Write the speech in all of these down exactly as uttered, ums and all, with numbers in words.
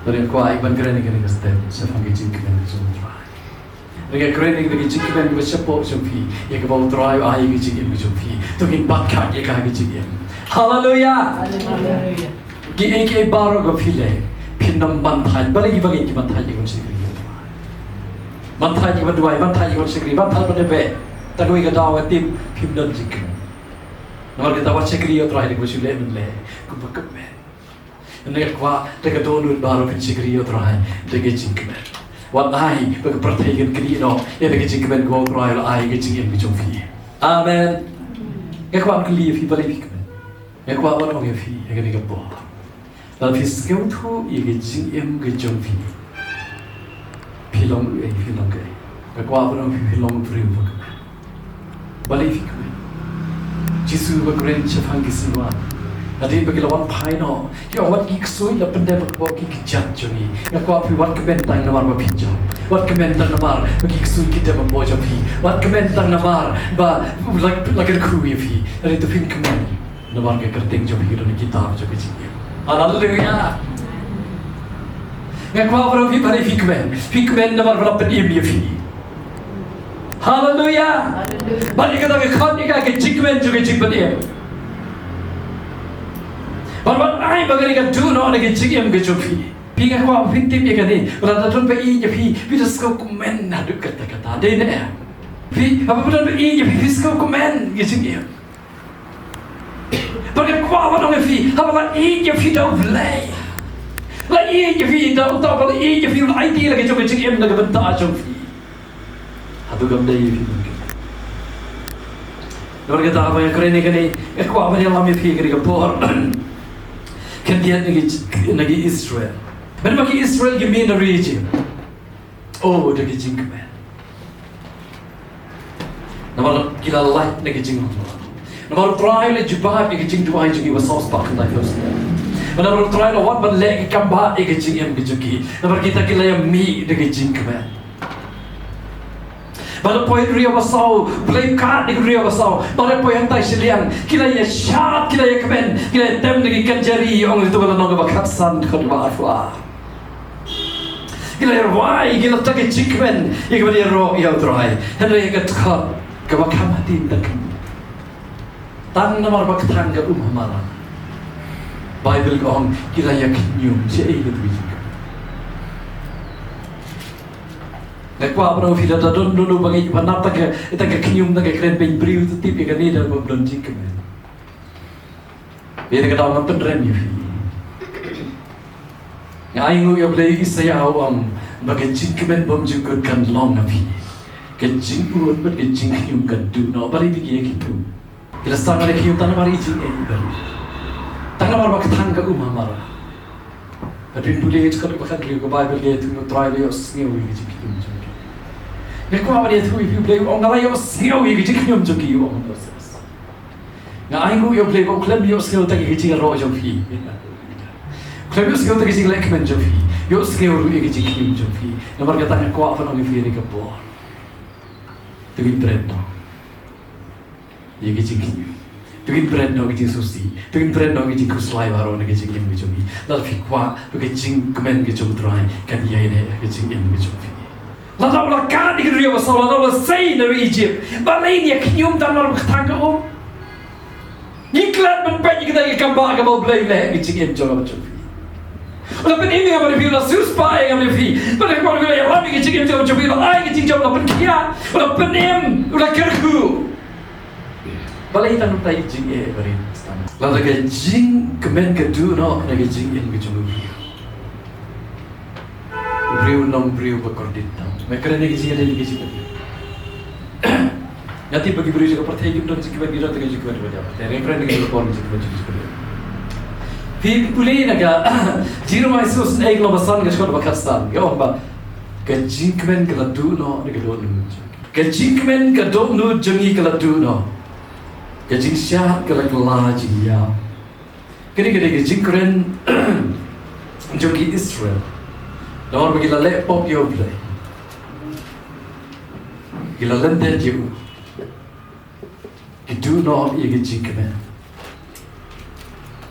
Te nga kwah ban kren ïa kane ka step shaphang ka jingkmen ka jong U Trai. Nga kren ïa ka jingkmen kaba shapoh jong phi, ïa kaba U Trai u ai ïa ka jingim ka jong phi. To ngin bat khmat ïa ka, ka jingim. Haleluya. Haleluya. Kiei kiei baroh kaba phi leh, phin ym ban thait. Balei kiba ngeit ki ban thait ïa ka shakri ïa U Trai? Ban thait ïa ka duwai, ban thait ïa ka shakri, ban thait ban leh bad tang kawei ka daw ka tip, phim don jingkmen. Namar kata wat shakri ïa U Trai da kaba shu leh men leh, kumba kmen. Nga kwah da ka dohnud baroh phin shakri ïa U Trai da ka jingkmen. Wat ai ba ka pyrthei kan kynnoh ïa da ka jingkmen kaba U Trai u la ai ka jingim ka jong phi. Amen. Nga kwah kylli ïa phi, balei phi kmen? Nga kwah ban ong ïa phi ïa kane ka por, lada phi sngewthuh ïa ka jingim ka jong phi, phi long uei, phi long kaei? Nga kwah ban ong ïa phi, phi long u briew ba kmen. Balei phi kmen? Jisu ba kren shaphang ki synran, hadien ba ki la wan phai noh, ki ong, wat ki ksuid la pyndem ha kpoh ki kjat jong ngi. Nga kwah phi, wat kmen tang namar ba phi jop. Wat kmen tang namar ba ki ksuid ki dem ha kpoh jong phi. Wat kmen tang namar ba la, la kyrkhu ïa phi. Hynrei to phin kmen namar ka kyrteng jong phi don ha kitab jong ka jingim. Haleluya. Nga kwah ban ong ïa phi, balei phi kmen? Phi kmen namar ba la pynim ïa phi. Haleluya. Bad ïa kata ka khot ïa ka ka jingkmen jong ka jingpynim. Bad ban ai ba kane ka duh noh na ka jingim ka jong phi. Phi, nga kwah ba phin tip ïa kane. Lada don ba ïeit ïa phi, phi da sngewkmen haduh katta katta. Dei ne em? Phi, haba don ba ïeit ïa phi, phi sngewkmen ka jingim. Bad nga kwah ban ong ïa phi, haba la ïeit ïa phi da U Blei, la ïeit ïa phi da uta uba la ïeit ïa phi, u la aiti la ka jong ka jingim na ka bynta jong phi. Hato kam dei ïa phi mynta? Namar kata haba nga kren ïa kane, nga kwah ban ïalam ïa phi ïa kane ka por. Khyndiat na ki, na ki Israel. Mynba ki Israel ki mih na ri Ijipt, oh, da ki jingkmen. Namar ki la lait na ki jingkmen. Namar U Trai u la jubab ïa ki jingduwai jong ki ba saw spah khyndai phew spah. Namar U Trai u la wan ban leh ki kambah ïa ki jingim ki jong ki. Namar kita ki la ïa mih da ki jingkmen. Ba la poi ri ba saw, Blei ka da ki ri ba saw. Ba la poi hangtai shiliang, ki la ïa shad, ki la ïa kmen, ki la ïa tem da ki kynjari, ong ïa tu ka lynnong kaba khatsan, khat ba arphew ar. Ki la ïa rwai, ki la tak ka jingkmen ïa kaba ïaroh ïa U Trai. Hynrei ka dkhot kaba kham hadien da khyndiat, tang namar ba ka thang ka um ha madan. Baibl ka ong ki la ïa khñium. Shaei ka tu ka jingkmen? Nga kwah ban ong ïa phi, lada don uno ba ngeit ba nap tang ka, tang ka khñium, tang ka kren beiñ briew, to tip ïa kane, da bym don jingkmen. Ïa kata ka daw nga pynrem ïa phi. Nga ainguh ïa U Blei, Isaïah u ong ba ka jingkmen bymjukut kan long ha phi. Ka jingud bad ka jingkhñium kan duh noh. Balei phi ki ïa khñium? Ki la sdang ban ïa khñium tang namar i jingeh i ba, tang namar ba ka thang ka um ha madan. Hynrei pule ïa ka dkhot kaba khathynriew ka Baibl ka ïathuh, U Trai u la ïohsngew ïa ka jingkhñium jong ki. Nga kwah ban ïathuh ïa phi, U Blei u ong nga la ïohsngew ïa ka jingkhñium jong ki, u ong ha Moses. Nga ainguh ïa U Blei ba u khlem ïohsngew tang ïa ka jingïaroh jong phi. U khlem ïohsngew tang ïa ka jinglehkmen jong phi. Ïohsngew ruh ïa ka jingkhñium jong phi. Namar kata nga kwah ban ong ïa phi ha kane ka por, to ngin bret noh ïa ka jingkhñium. To ngin bret noh ïa ka jingsngewsih. To ngin bret noh ïa ka jingkhuslai baroh na ka jingim ka jong ngi. Lada phi kwah ba ka jingkmen ka jong U Trai kan ïaineh ha ka jingim ka jong phi. Lada u la kad ïa ki briew ba saw, lada u la sei na ri Ijipt, balei ngin ïa khñium tang namar ba ka thang ka um? Ngi klet ban peit ïa kata ka kambah kaba U Blei u leh ha ka jingim jong nga bad jong phi. U la pynim ïa nga bad ïa phi, u la siewspah ïa nga bad ïa phi. Bad ïa kaba u la ïalam ïa ka jingim jong nga bad jong phi, u la ai ka jingjop, u la pynkhiah, u la pynim, u la kyrkhu. Balei tang utai i jingeh ba rit tang? Lada ka jingkmen ka duh noh na ka jingim ka jong u briew, u briew u long u briew ba kordit tam. Me kren ïa ka jingkmen, ïa ka jingkmen. Nga tip ba ki briew jong ka pyrthei kim don jingkmen, ki don tang ka jingkmen ba jam. Te nga kren ïa ka jingkmen, jingkmen, jingkmen. Phi pule na ka Jeremiah sngewsynei ka lynnong ba san, ka dkhot ba khatsan. Ka ong ba ka jingkmen ka la duh noh na ka dohnud. Ka jingkmen ka dohnud jong ngi ka la duh noh. Ka jingshad ka la kylla jingïap. Kane ka dei ka jingkren jong ki Israel. Namar ba ki la leh pop ïa U Blei, ki la lyndet ïa u. Ki duh noh ïa ka jingkmen.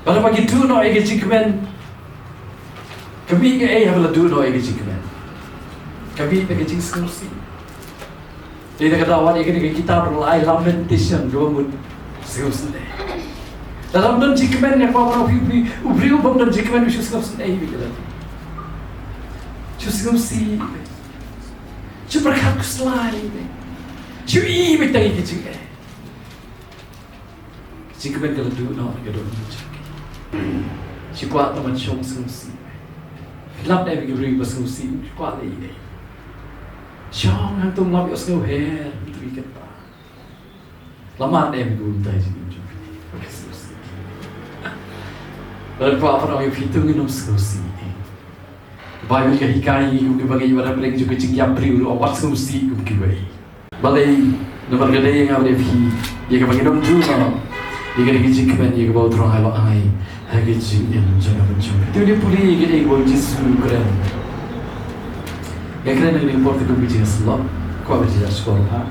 Bad haba ki duh noh ïa ka jingkmen, Ka mih kaei haba la duh noh ïa ka jingkmen? Ka mih da ka jingsngewsih. Te da ka daw wan ïa kane ka kitab ruh la ai Lamentation kaba mut sngewsynei. Lada ym don jingkmen, nga kwah ban ong ïa phi, u briew bym don jingkmen u shu sngewsynei beit, ka la dei. Shu sngewsih beit. Shu pyrkhat khuslai beit. Shu ïohi beit tang ïa ki jingeh. Jingkmen ka la duh noh na ka dohnud jong ki. Shu kwah tang ban shong sngewsih. Lap ne em ïa ki briew ba sngewsih, shu kwah leh ei ei. Shong hangto, lap ïohsngew her, hangto ïa kata. La mad ne em ïa ka bynta jingim jong ki? Ka sngewsih. Bad kwah ban ong ïa phi, to ngin ym sngewsih. Baibl ka hikai ngi kum kiba ngi, wat hapdeng jong ka jingïap briew ruh wat sngewsih kum kiwei. Balei? Namar ka dei ïa nga bad ïa phi, ïa kaba ngin ym duh noh ïa kane ka jingkmen ïa kaba U Trai u la ai ha ka jingim jong nga bad jong phi. To ngin ïa pule ïa kaei kaba U Jisu u kren. Nga kren ha kane ka por te kum ka jingïasyllok, kwah ban jia shkor ha.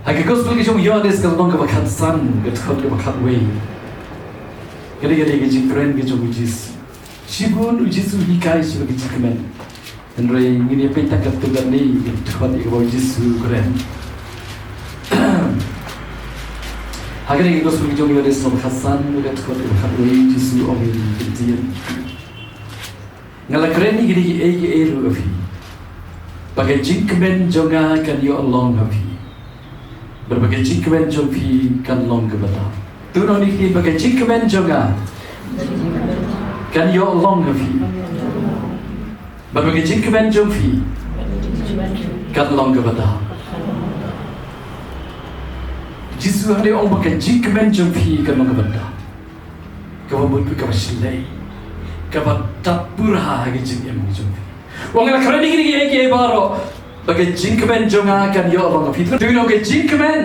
Ha ka Gospel ka jong u Ïoannis ka lynnong kaba khatsan, ka dkhot kaba khatwei. Ka dei, ka dei ka jingkren ka jong U Jisu. Shibun U Jisu u hikai shaphang ka jingkmen. Hynrei ngin ïa peit tang katto katne, ka dkhot ïa kaba U Jisu u kren. Ha kane ka Gospel ka jong u Ïoannis lynnong kaba khatsan, ka dkhot kaba khatwei, U Jisu u ong ïa kane ka ktien. Nga la kren ïa kine kiei kiei ruh ha phi, ba ka jingkmen jong nga kan ïoh long ha phi, bad ba ka jingkmen jong phi kan long kaba tam. To ngin ong ïa kine, ba ka jingkmen jong nga kan ïoh long ha phi, bad ba ka jingkmen jong phi kan long kaba tam. Jisu hangne u ong ba ka jingkmen jong phi kan long kaba tam. Kaba mut, kaba shlei, kaba dap pura ha ka jingim jong phi. U ong nga la kren ïa kine kiei kiei baroh, ba ka jingkmen jong nga kan ïoh long ha phi. To ngin ong ka jingkmen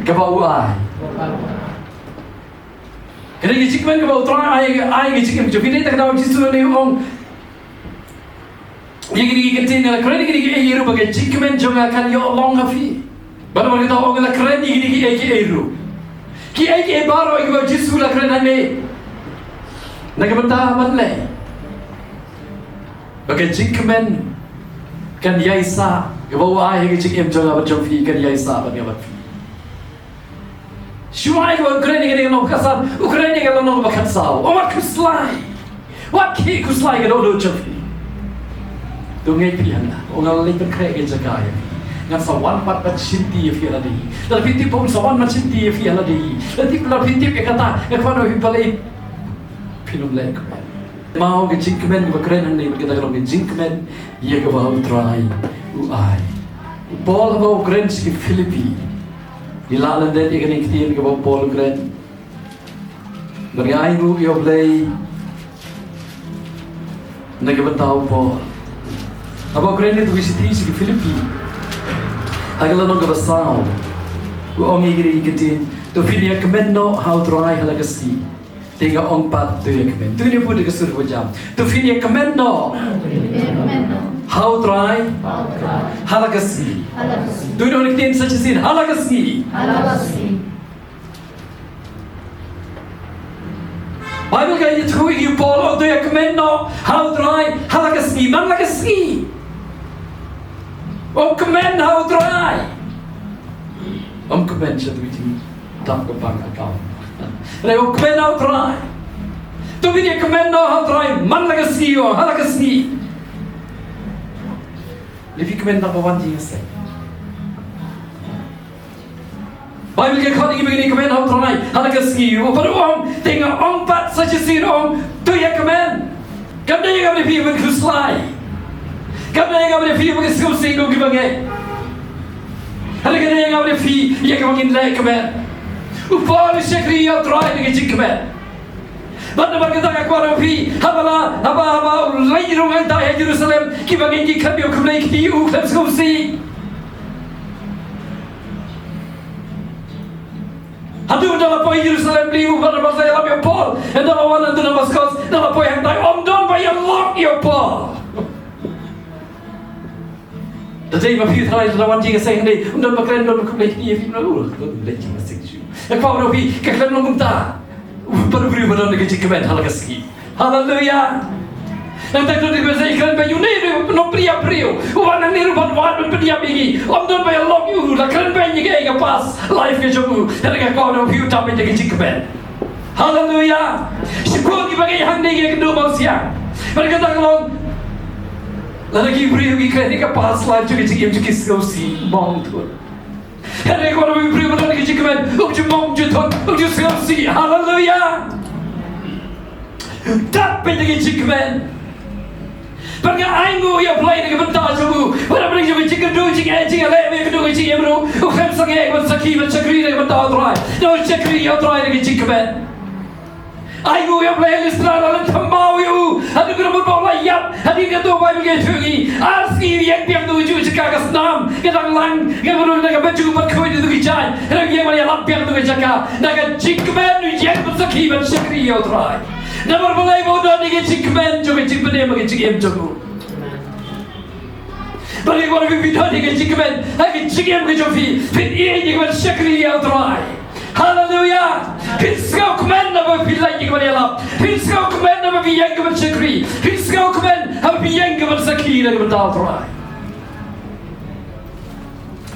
kaba u ai. Ka dei ka jingkmen kaba U Trai u ai, ai ha ka jingim jong phi. Te kata ka daw Jisu hangne u ong ïa kine ki ktien, nga la kren ïa kine kiei ruh, ba ka jingkmen jong nga kan ïoh long ha phi. Bad namar kata u ong nga la kren ïa kine kiei kiei ruh. Kiei kiei baroh ïa kiba U Jisu u la kren hangne, na ka bynta ban leh ba ka jingkmen kan ïaisah, kaba u ai ha ka jingim jong nga bad jong phi, kan ïaisah bad nga bad phi. Shuwa ïa kaba u kren ïa kane ka lynnong kaba khatsan, u kren ïa ka lynnong kaba khatsaw. U ong wat khuslai, wat khih khuslai ka dohnud jong phi. To ngeit phi hangta, u ong nga la leit pynkhreh ka jaka ïa phi. Ngan sa wan pat ban shimti ïa phi ha lade hi. Lada phi tip ba un sa wan ban shimti ïa phi ha lade hi, lada phi tip, lada phi tip ïa kata, nga kwah ban ong ïa phi, balei phin ym leh kumne? Mao ka jingkmen kaba kren hangne, bad kata ka long ka jingkmen ïa kaba U Trai u ai. U Paul haba u kren sha ki Philippi, ngi lah lyndet ïa kane ka ktien kaba u Paul u kren. Bad nga ai nguh ïa U Blei na ka bynta u Paul. Haba u kren ïa kata ka shithi sha ki Philippi, ha ka lynnong kaba saw, u ong ïa kine ki ktien: To phin ïa kmen noh ha U Trai ha la ka sngi. Te nga ong pat, to ïa kmen. To ngin ïa bud da ka sur kaba jam. To phin ïa kmen noh ha U Trai ha la ka sngi. To ngin ong ïa kane ka ktien sa shisien, ha la ka sngi. Baibl ka ïathuh ïa u Paul, u ong to ïa kmen noh ha U Trai ha la ka sngi. Man la ka sngi u ong kmen ha U Trai. Ym kmen sha tnga jingdap ka bank account. Hynrei u ong kmen ha U Trai. To phin ïa kmen noh ha U Trai man la ka sngi, u ong, ha la ka sngi. Lei phi kmen tang ba wan jingïaseng? Baibl ka khot ïa ngi ba ngin ïa kmen ha U Trai ha la ka sngi. U ong pat, u ong, te nga ong pat sa shisien, u ong to ïa kmen. Kam dei ïa nga bad ïa phi ban khuslai. Kam dei ïa nga bad ïa phi ban sngewsih kum kiba ngeit. Hynrei ka dei ïa nga bad ïa phi ïa kaba ngin leh kmen. U Paul u shakri ïa U Trai da ka jingkmen. Bad namar kata nga kwah ban ong ïa phi, haba la, haba, haba u leit rung hangtai ha Jerusalem, kiba ngeit ki khlem ïoh khublei kti, u khlem sngewsih. Haduh ynda la poi Jerusalem, lei u Barnabas ïalam ïa u Paul. Ynda la wan ha Damaskos, ynda la poi hangtai, ym don ba ïalok ïa u Paul. Da dei ma phi tharai, da wan jingïaseng, dei ym don ba kren, ym don ba khublei kti ïa phi, ym don ba khublei jingïaseng shuh. Nga kwah ban ong ïa phi, ka khlem long kumta. Uta u briew uba don ka jingkmen ha la ka sngi. Haleluya. Nangta to dei ba sa ïakren beiñ ïa une u nongpynïap briew uba nangne ruh ban wan ban pynïap ïa ngi. Ym don ba ïalok ïa u, la kren beiñ ïa ka past life ka jong u. Te ka kawang u phi u tap ïa ka jingkmen. Haleluya. Shibun kiba ngi hangne ngi kynduh mawsiang. Bad kata ka long, lada ki briew ki kren ïa ka past life jong ki jingim jong ki, sngewsih mawsiang. Hynrei ko, lada ki briew ba don ka jingkmen, um ju mawsiang, um ju thut, um ju sngewsih. Haleluya. Tap ïa ka jingkmen. Bad nga ainguh ïa U Blei na ka bynta jong u. Bad na ka bynta jong ka jingkyrduh, jingeh, jingeh, ïa ka jingkyrduh, jingeh ruh, u khlem sangeh ban sakhi, ban shakri na ka bynta U Trai. Nang shakri ïa U Trai na ka jingkmen. Ainguh ïa U Blei, ha Listra la leit thymmai ïa u. Haduh kane mynba u la ïap, hadien kata U Blei u la ïathuh ïa ngi. Ar sngi u ïeng biang ha kajuh ka jaka, ka snam ka dang lang, ka bynta ka bynta ka bad khuid ïa ki jaiñ. Hynrei u ïeng ban ïalap biang ha ka jaka. Na ka jingkmen u ïeng ban sakhi, ban shakri ïa U Trai. Namar balei? Ba u don ïa ka jingkmen jong ka jingpynim ha ka jingim jong u. Bad ïa kaba phi don ïa ka jingkmen ha ka jingim ka jong phi, phin ïeit ïa ka ban shakri ïa U Trai. Haleluya. Phin sngewkmen haba phi leit ïa ka ban ïalap. Phin sngewkmen haba phi ïeng ka ban shakri. Phin sngewkmen haba phi ïeng ka ban sakhi na ka bynta U Trai.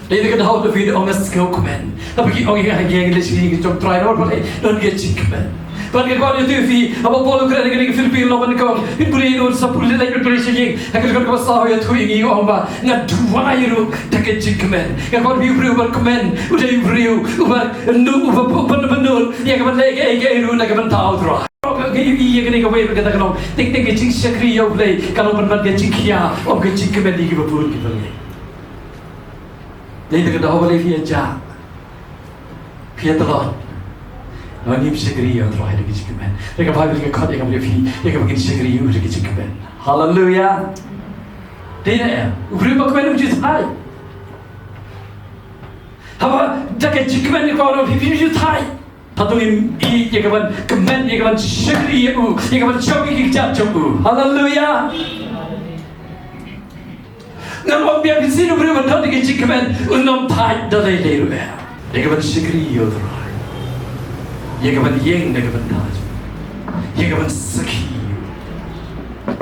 Dei na ka daw David u ong, nga sngewkmen. Haba ki ong ïa nga, nga ïeng leit shakri ka jong U Trai, namar balei? Don ka jingkmen. Bad nga kwah ban ïathuh ïa phi, haba u Paul u kren ha kane ka Philippi, u ong ban kong, phin pule ïa u, sa pule leit phin pule sha ïing. Ha ka dkhot kaba saw u ïathuh ïa ngi, u ong ba nga duwai ruh da ka jingkmen. Nga kwah ban ïathuh ïa phi, u briew uba kmen u dei u briew uba nud, uba, uba, uba nud ïa ka ban leh kaei kaei ruh na ka bynta U Trai. Nga ïohi ïa kane kawei pat kata ka long, teng teng ka jingshakri ïa U Blei ka long ban ban ka jingkhia, ym ka jingkmen ïa kiba bun kiba leh. Dei na ka daw balei phi ïa jah, phi ïa tlot? Namar ngim shakri ïa U Trai da ka jingkmen. Te ka Baibl ka khot ïa nga ban ïa phi ïa kaba ngin shakri ïa U da ka jingkmen. Haleluya. Dei na em, u briew ba kmen um ju thait. Haba da ka jingkmen ka ong phi, phi ju thait. Hato ngim ïeit ïa ka ban kmen, ïa ka ban shakri ïa U, ïa ka ban shong ïa ki kjat jong U? Haleluya. Ngan ong biang, phi sngewthuh, u briew ba don ïa ka jingkmen un ym thait da lei lei ruh. Ïa ka ban shakri ïa U Trai, ïa ka ban ïeng na ka bynta jong U, ïa ka ban sakhi ïa U,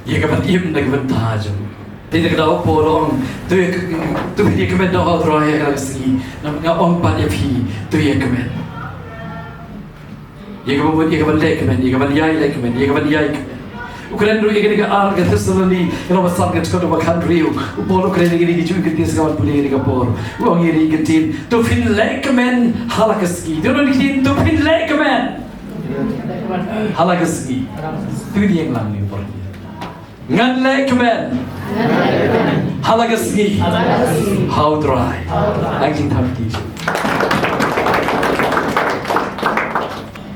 ïa ka ban im na ka bynta jong U. Te ïa kata u Paul u ong, to ïa, to ïa kmen da ha U Trai ïa kane ka sngi. Nga ong pat ïa phi, to ïa kmen. Ïa ka ban, ïa ka ban leh kmen, ïa ka ban ïai leh kmen, ïa ka ban ïai kmen. U kren ruh ïa kane ka ar ka Thessaloni, ka lynnong ba san, ka dkhot ba khathynriew. U Paul u kren ïa kane ka juh ka ktien, sa ka ban pule ïa kane ka por, u ong ïa kane ka ktien, to phin leh kmen ha la ka sngi. To ïa kane ka ktien, to phin leh kmen ha la ka sngi. To ïa lang ïa u por. Ngan leh kmen ha la ka sngi ha U Trai. Ngan jingthap kti.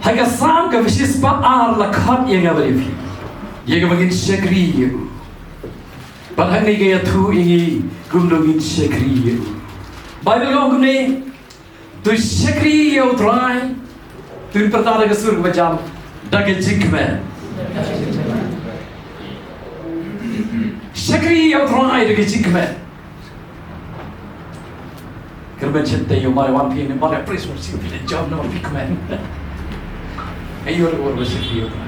Ha ka Salm ka shispah ar la khot ïa nga bad ïa phi ïa kaba ngin shakri ïa U. Bad hangne ka ïathuh ïa ngi kumno ngin shakri ïa U. Baibl ka ong kumne, to shakri ïa U Trai, to pyrta da ka sur kaba jam, da ka jingkmen. Shakri ïa U Trai da ka jingkmen. Kyrmen shen te ïa u, mar wan phi ne mar, praise worship phi ne jam, namar phi kmen. Aïu ruh ruh shakri ïa U Trai.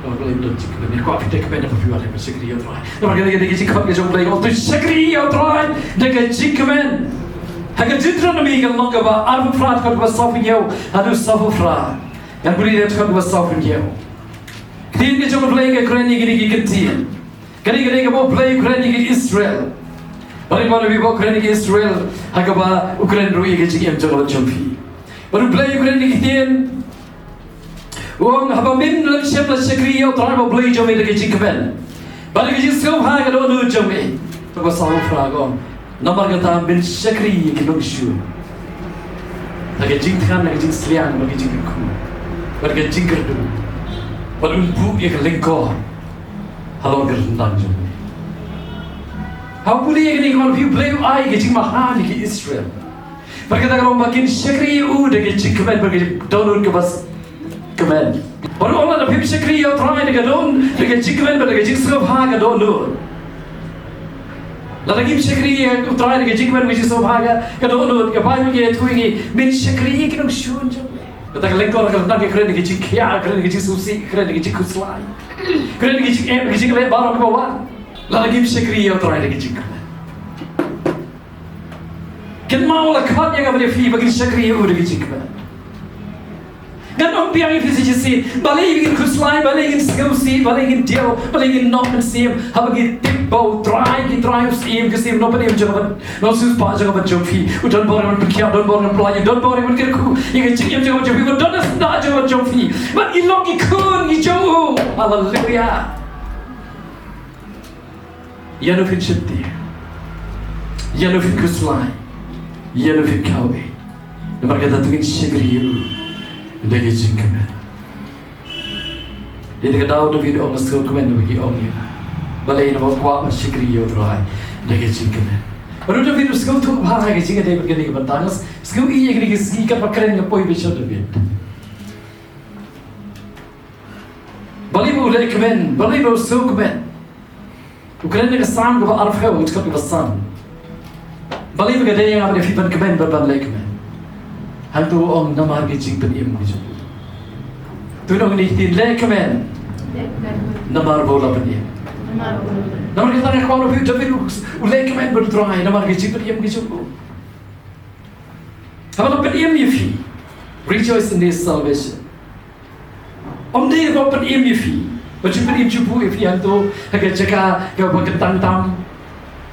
Namar khlem don jingkmen, ko phi te kmen, phi wan shakri ïa U Trai. Namar kane ka dei ka jingkhot ka jong U Blei, to shakri ïa U Trai da ka jingkmen. Ha ka Deuteronomi ka lynnong kaba arphew phra, dkhot kaba sawphew hynñiew haduh sawphew phra. Ngan pule dkhot kaba sawphew hynñiew. Ktien ka jong U Blei ka kren ïa kine ki ktien. Kane ka dei kaba U Blei u kren ïa ki Israel. Bad ïa kaba U Blei u kren ïa ki Israel, ha kaba u kren ruh ïa ka jingim jong nga bad jong phi. Bad U Blei u kren ïa ki ktien, u ong, haba men lem shem la shakri ïa U Trai ba U Blei jong me da ka jingkmen bad da ka jingsngewbha ka dohnud jong me. Dkhot kaba sawphew phra ka ong, namar kata men shakri ïa ki nongshun da ka jingthngan, da ka jingsliang, da ka jingkyrkhu, da ka jingkyrduh, bad un buh ïa ka lyngkor halor ka ryndang jong me. Haba pule ïa kane ka mon phi, U Blei u ai ka jingmaham ïa ki Israel. Bad kata ka long ba kin shakri ïa U da ka jingkmen bad ka jingdohnud kaba kmen. Bad u ong lada phim shakri ïa U Trai da ka don, da ka jingkmen bad da ka jingsngewbha ka dohnud, lada ngim shakri ïa U Trai da ka jingkmen bad ka jingsngewbha ka dohnud, ka Baibl ka ïathuh ïa ngi, men shakri ïa ki nongshun jong me. Kata ka lyngkor ka dang kren ki jingkhia, kren ki jingsngewsih, kren ki jingkhuslai, kren ki jingeh, ki jingleh baroh kiba wan. Lada ngim shakri ïa U Trai da ki jingkmen, kynmaw la khot ïa nga bad ïa phi ba ngin shakri ïa U da ki jingkmen. Ngan ong biang ïa phi shisien, balei ngin khuslai, balei ngin sngewsih, balei ngin diaw, balei ngin noh mynsiem, haba ngi tip ba U Trai, ki trai u Syiem, ki Syiem Nongpynim jong ka ban, Nongsiewspah jong ka ban jong phi. U don bor ïa ban pynkhiah, don bor ïa ban pynlait, u don bor ïa ban kyrkhu ïa ka jingim jong ka ban jong phi, u don ha syndah jong ka ban jong phi. Bad ngi long ki khun ngi jong U. Haleluia. Ïa no phin sheptieng, ïa no phin khuslai, ïa no phin khaw ei. Namar kata to ngin shakri ïa U da ki jingkmen. Dei na ka daw David u ong, sngewkmen ba ki ong ïa nga, balei naba kwah ban shakri ïa U Trai da ki jingkmen. Bad u David u sngewthuh bha ïa ka jingïadei bad kane ka bynta. Sngewthuh ïa kane ka sngi katba kren ka poi ba sha David. Balei ba u leh kmen, balei ba u sngewkmen. U kren na ka Salm kaba arphew, ka dkhot kaba san. Balei ba ka dei ïa nga bad ïa phi ban kmen bad ban leh kmen. Hangto u ong namar ka jingpynim ka jong U. To ngin ong ïa ki ktien leh kmen. Namar ba U la pynim. Namar kata nga kwah ong ïa phi, David u, u leh kmen bad U Trai namar ka jingpynim ka jong U. Haba la pynim ïa phi, rejoice in His salvation. Ym dei ba pynim ïa phi, ba ju pynim ju buh ïa phi hangto ha ka jaka kaba kyntang tam,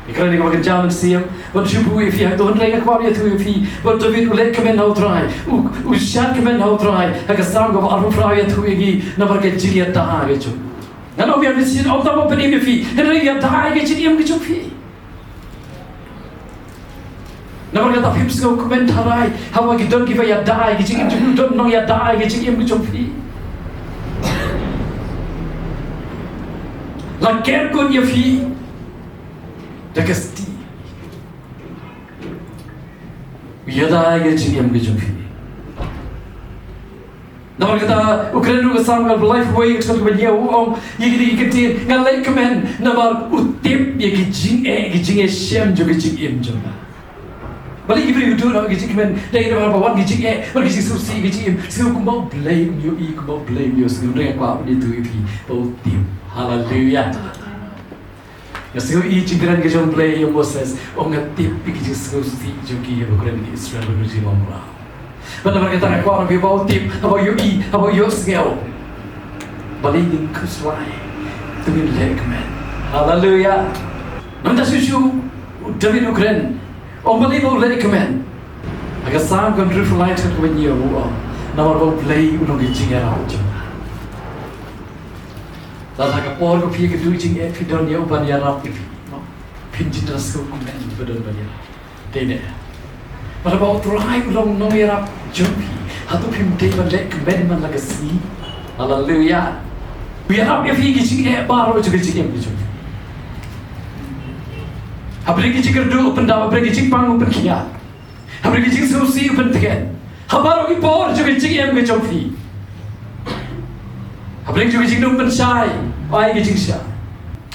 ïa kane kaba kynja mynsiem, ba ju buh ïa phi hangto. Hynrei nga kwah ban ïathuh ïa phi ba David u leh kmen ha U Trai, u, u shad kmen ha U Trai. Ha ka Salm kaba arphew phra u ïathuh ïa ngi namar ka jingïada ka jong U. Ngan ong biang, ym tang ba pynim ïa phi, hynrei ïada ïa ka jingim ka jong phi. Namar kata phim sngewkmen tharai haba ki don kiba ïada ïa ki jingim jong phi, don nongïada ïa ki jingim ki jong phi. La ker kut ïa phi da ka sti. Ïada ïa ki jingim ki jong phi. Namar kata u kren ruh ka Salm kaba laiphew wei, ka dkhot kaba hynñiew, u ong ïa kine ki ktien, nga leh kmen namar u tip ïa ki jingeh, ki jingeh shem jong ki jingim jong nga. Balei ki briew ki duh noh ki jingkmen? Dei namar ba wan ki jingeh, wan ki jingsngewsih, ki jingim. Sngew kumba U Blei um ïohi, kumba U Blei um ïohsngew. Hynrei nga kwah ban ïathuh ïa phi ba u tip. Haleluia. Nga sngew ïa ka jingkren ka jong U Blei ïa u Moses, u ong nga tip ïa ki jingsngewsih jong ki, ïa ba kren ki Israel ba ki jinglong mraw. Bad namar kata nga kwah ban ong ïa phi ba u tip, haba u ïohi, haba u ïohsngew. Balei ngin khuslai? To ngin leh kmen. Haleluia. Namar shuh shuh u David u kren, u ong balei ba u leh kmen. Ha ka Salm ka hynriewphew lai, dkhot kaba hynñiew u ong, namar ba U Blei u long ka jingïarap jong nga. Lada ha ka por ba phi ïakynduh jingeh phi don ïa u ban ïarap ïa phi, phin jin da sngewkmen ba don ban ïarap. Dei ne? Bad haba U Trai u long nongïarap jong phi, hato phim dei ban leh kmen man la ka sngi? Haleluia. U ïarap ïa phi ha ki jingeh baroh jong ka jingim ka jong phi. Hapdeng ki jingkyrduh u pyndap, hapdeng ki jingpang u pynkhiah. Hapdeng ki jingsngewsih u pyntngen. Ha baroh ki por jong ka jingim ka jong phi. Hapdeng jong ka jingdum pynshai, ai ka jingshai.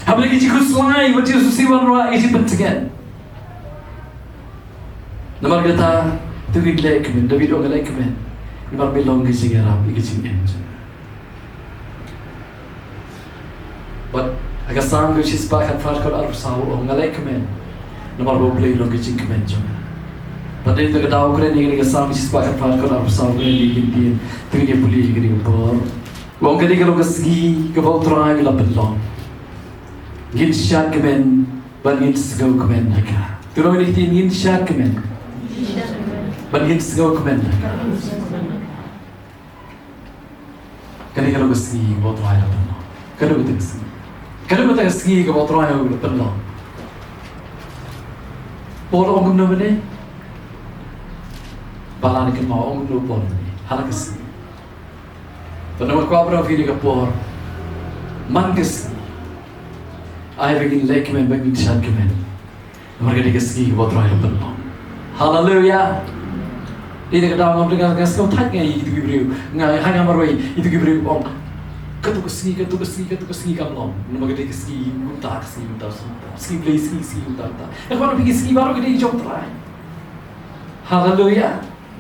Hapdeng ki jingkhuslai, wat jingsngewsih wanrah, ai ka jingpyntngen. Namar kata, to ngin leh kmen, David u ong nga leh kmen. Namar me long ka jingïarap ïa ka jingim jong nga. Bad ha ka Salm ka shispah khatphra, dkhot arphew saw u ong nga leh kmen namar ba U Blei u long ka jingkmen jong nga. Bad dei na ka daw kren ïa ka Salm ka shispah khatphra, dkhot arphew saw, kren ïa ki ktien, to ngin ïa pule ïa kane ka por. U ong kane ka long ka sngi kaba U Trai u la pynlong. Ngin shad kmen bad ngin sngewkmen ha ka. To ngin ong ïa ki ktien, ngin shad kmen bad ngin sngewkmen ha ka. Kane ka long ka sngi kaba U Trai u la pynlong. Kane ka long ka sngi. Kane ka long ka sngi kaba U Trai u la pynlong. Paul u ong kumno mynne? Ba la ne kynmaw, u ong kumno Paul mynne? Ha la ka sngi. Te namar kwah ban ong ïa phi ha kane ka por, man ka sngi, ai ba ngin leh kmen, ba ngin shad kmen. Namar kane ka sngi kaba U Trai u la pynlong. Haleluia. Dei na ka daw ngam dei, nga sngew thait nga ïa kito ki briew. Nga, ha nga marwei ïa kito ki briew ong, kato ka sngi, kato ka sngi, kato ka sngi kam long. Namar ka dei ka sngi kumta, ka sngi kumta, sngi kumta. Sngi Blei, sngi, sngi kumta, kumta. Nga kwah ban ong ïa phi, ki sngi baroh ki dei jong U Trai. Haleluia.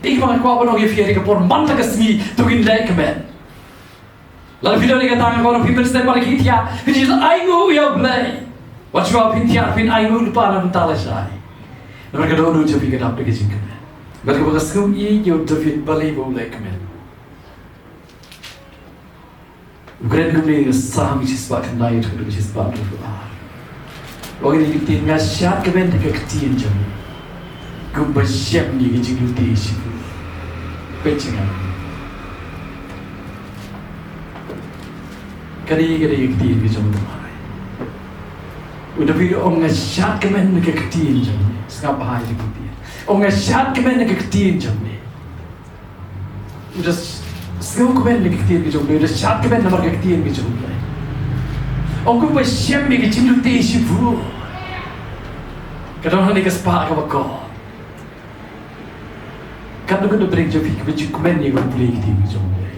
Te ba nga kwah ban ong ïa phi ha kane ka por, man la ka sngi to ngin leh kmen. Lada phi don ïa kata, nga kwah ban ong ïa phi, pynstep bad la ki thiah, phin ïa ainguh ïa U Blei. Wat shuwa phin thiah phin ainguh lypa na bynta lashai. Namar ka dohnud jong phi ka dap da ka jingkmen. Bad kaba nga sngew ïeit ïa u David balei ba u leh kmen. U kren kumne ha Salm shispah khyndai, dkhot shispah dkhot ar. Ong ïa kane ka ktien, nga shad kmen da ka ktien jong me. Kumba shem ïa ka jinglute shibun. Peit sha nga. Kane, kane ka ktien ka jong u Trai. U David u ong nga shad kmen da ka ktien jong me. Sngap bha ïa ka ktien. U ong nga shad kmen da ka ktien jong me. U da sngew kmen na ka ktien ka jong U Blei, u da shad kmen namar ka ktien ka jong U Blei. Ong kumba shem ïa ka jinglute shibun. Ka don hangne ka spah kaba kor. Katno katno briew jong phi kiba ju kmen ïa ka pule ka ktien ka jong U Blei.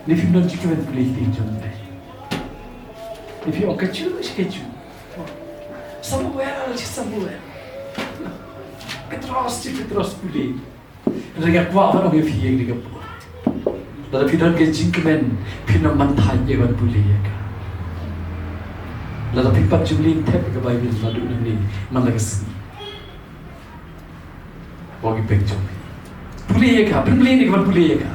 Lei phim don ju kmen pule ka ktien ka jong U Blei. Lei phi ong kajuh shi kajuh. Samuel, shi Samuel. Petros, shi Petros pule. Hynrei nga kwah ban ong ïa phi ïa kane ka por. Lada phi don ka jingkmen, phin ym man thait ïa ban pule ïa ka. Lada phi pat ju mlien thep ïa ka Baibl naduh nangne man la ka sngi. Wan ki peng jong phi. Pule ïa ka, phin mlien ïa ka ban pule ïa ka.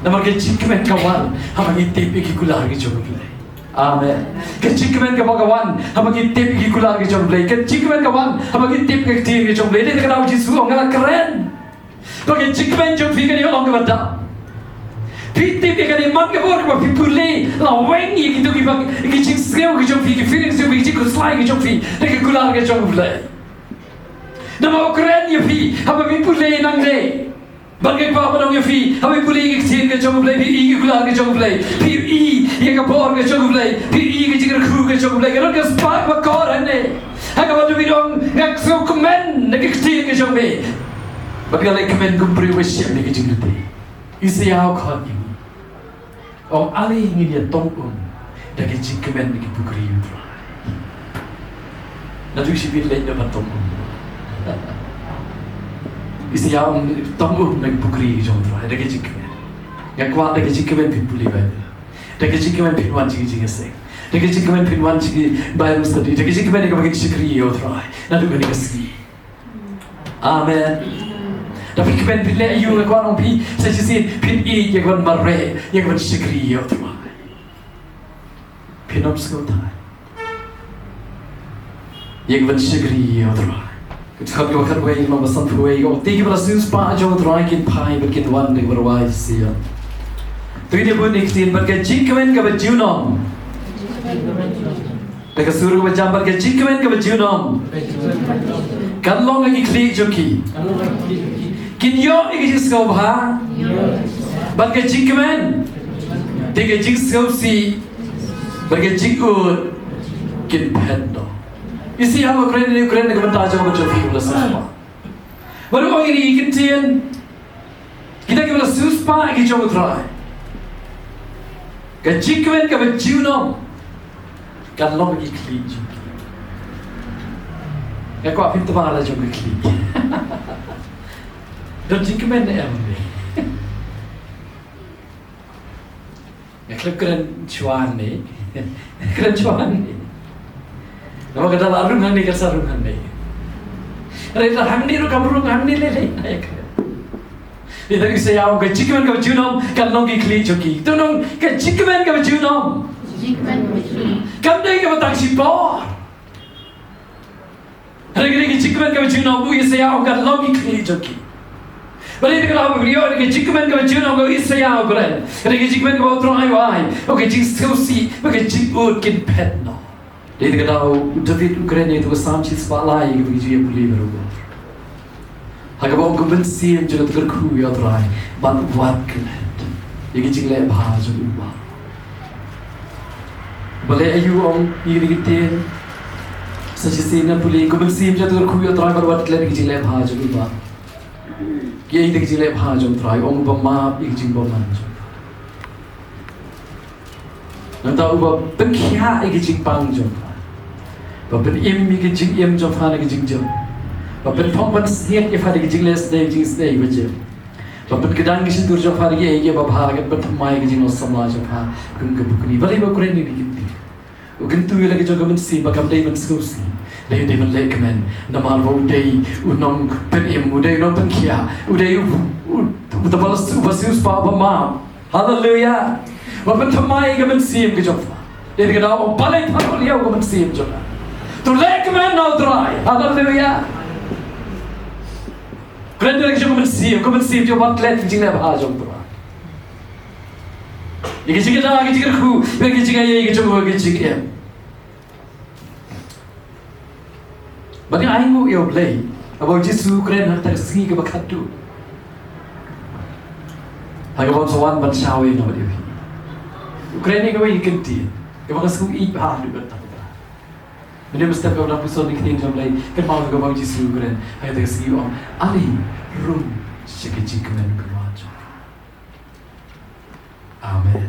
Namar ka jingkmen ka wan haba ngi tip ïa ki kular ki jong U Blei. Amen. Ka jingkmen kaba ka wan haba ngi tip ïa ki kular ki jong U Blei. Ka jingkmen ka wan haba ngi tip ïa ka ktien ka jong U Blei. Dei na kata ka daw Jisu u ong nga la kren ba ka jingkmen jong phi kan ïoh long kaba dap. Phi tip ïa kane, man ka por kaba phi pule, la weng ïa kito kiba, ki jingsngew ki jong phi, ki feelings jong phi, ki jingkhuslai ki jong phi da ki kular ki jong U Blei. Namar u kren ïa phi haba phi pule nangne. Bad nga kwah ban ong ïa phi, haba phi pule ïa ka ktien ka jong U Blei, phi ïohi ïa ki kular ka jong U Blei, phi ïohi ïa ka bor ka jong U Blei, phi ïohi ïa ka jingkyrkhu ka jong U Blei, ka don ka spah ba kor hangne. Ha kaba U David u ong nga sngewkmen na ka ktien ka jong me. Bad nga leh kmen kum u briew ba shem ïa ka jinglute. Isaiah u khot ïa ngi. Ong ale ngin ïa tong um da ka jingkmen na ki pukri U Trai. Naduh shibit leit na ban tong um. Isaiah ong tong um na ki pukri jong U Trai da ka jingkmen. Nga kwah da ka jingkmen phin pule Baibl. Da ka jingkmen phin wan sha ki jingïaseng. Da ka jingkmen phin wan sha ki Bible study. Da ka jingkmen ïa kaba ngin shakri ïa U Trai naduh kane ka sngi. Amen. Da phi kmen phin leh aïu, nga kwah ong phi sa shisien, phin ïeit ïa ka ban mareh, ïa ka ban shakri ïa U Trai. Phin ym sngewthait ïa ka ban shakri ïa U Trai. Ka dkhot kaba khatwei, ka long ba sanphew wei, ka ong te kiba la siewspah ha jong U Trai kin phai bad kin wan da kaba rwai sha ïing. To ngin ïa bud ïa ka ktien, bad ka jingkmen kaba junom. Da ka sur kaba jam, bad ka jingkmen kaba junom kan long ha ki khlieh jong ki. Kin ïoh ïa ka jingsngewbha. Bad ka jingkmen, te ka jingsngewsih, bad ka jingud kin phet noh. Isaiah u kren, u kren na ka bynta jong ka jong phi, u la sngewbha. Bad u ong ïa ki ktien. Kita kiba la siewspah ha ki jong U Trai, ka jingkmen kaba junom kan long ha ki khlieh jong ki. Nga kwah phin tbang la jong ki khlieh. Don jingkmen ne em? Nga khlem kren shuwa ne. Kren shuwa ne. Namar ka da la rung hangne, ka sa rung hangne. Hynrei da hangne ruh kam rung hangne lei lei. Ïa kren. Ïa, tang Isaiah u ong ka jingkmen kaba junom kan long ki khlieh jong ki. To ong ka jingkmen kaba junom. Jingkmen kaba junom. Kam dei kaba tang shipor. Hynrei ka jingkmen kaba junom, u Isaiah u ong kan long ki khlieh jong ki. Balei? Te ka la ba ïoh ka jingkmen kaba junom, ka Isaiah u kren. Ka jingkmen kaba U Trai u ai, ka jingsngewsih bad ka jingud kin phet noh. Dei te ka daw u David u kren ïa ka Salm shispah lai, kaba ngi ju ïa pule baroh. Ha kaba ong ko mynsiem jong nga to kyrkhu ïa U Trai bad wat klet ïa ka jingleh bha jong u baroh. Balei aïu ong ïa kine ki ktien? Sa shisien ngan pule, ko mynsiem jong nga to kyrkhu ïa U Trai bad wat klet ïa ka jingleh bha jong u baroh. Kaei ka jingleh bha jong U Trai? Ong ba map ïa ka jingbymman jong u. Nangta uba pynkhiah ïa ka jingpang jong pha, ba pynim ïa ka jingim jong pha na ka jingjop. Ba pynphong ban sngewthuh ïa pha da ka jingleh sdei jingsdei ba jia. Ba pynkdang ki shyntur jong pha da kiei kiei ba bha, ba pynthymmai ka jinglong samla jong pha kum ka bukni. Balei ba u kren ïa kine ki kyntien? U kyntu ïa la ka jong ka mynsiem ba kam dei ban sngewsih, dei, dei ban leh kmen. Namar ba u dei u nongpynim, u dei u nongpynkhiah, u dei u, u, u, uba siewspah, uba map. Haleluya. Ba pynthymmai ka mynsiem ka jong pha. Dei ka daw, balei pha ïoh ka mynsiem jong pha? To leh kmen na U Trai. Haleluya. Kren ïa la ka jong ka mynsiem, ka mynsiem jong pha, klet ka jingleh bha jong pha. Ïa ka jingkyrkhu, ïa ka jingkyrkhu, ïa ka jingkyrkhu, ïa ka jingkyrkhu, ïa ka jingkyrkhu. Bad ngi ainguh ïa U Blei, haba U Jisu u kren ha kata ka sngi kaba khatduh. Ha kaba un sa wan ban shah wei na bad ïa phi. U kren ïa kawei ka kyntien kaba nga sngew ïeit bha haduh katta katta. Mynne mynstep kaba dang pynshong ïa ka ktien jong U Blei, kynmaw ïa kaba U Jisu u kren ha kata ka sngi, u ong, ale rung sha ka jingkmen kaba jong. Amen.